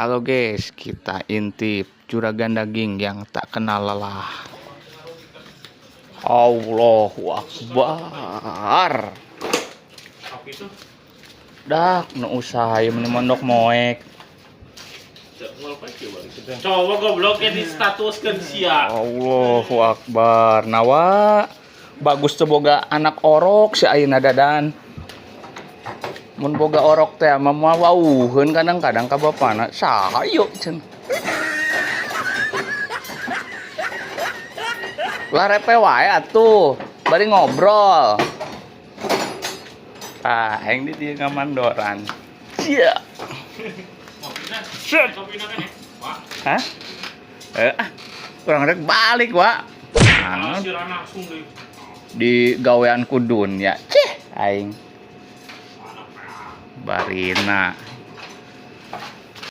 Halo guys, kita intip juragan daging yang tak kenal lelah. Allahu Akbar. Dah, nu usaha ieu meni mondok moek. Coba goblok ya di statuskeun sia. Allahu Akbar. Nawa bagus teu boga anak orok si ayeuna dadan. Mun boga orok teh mah moal wauheun kadang-kadang ka bapana. Sayo cenah. Lah repe wae atuh, bari ngobrol. Ah, aing di dieu ngamandoran. Cia. Set. Hah? Ah, kurang rek balik, Wak. Nah, di gawean kudun ya. Cih, aing. Barina.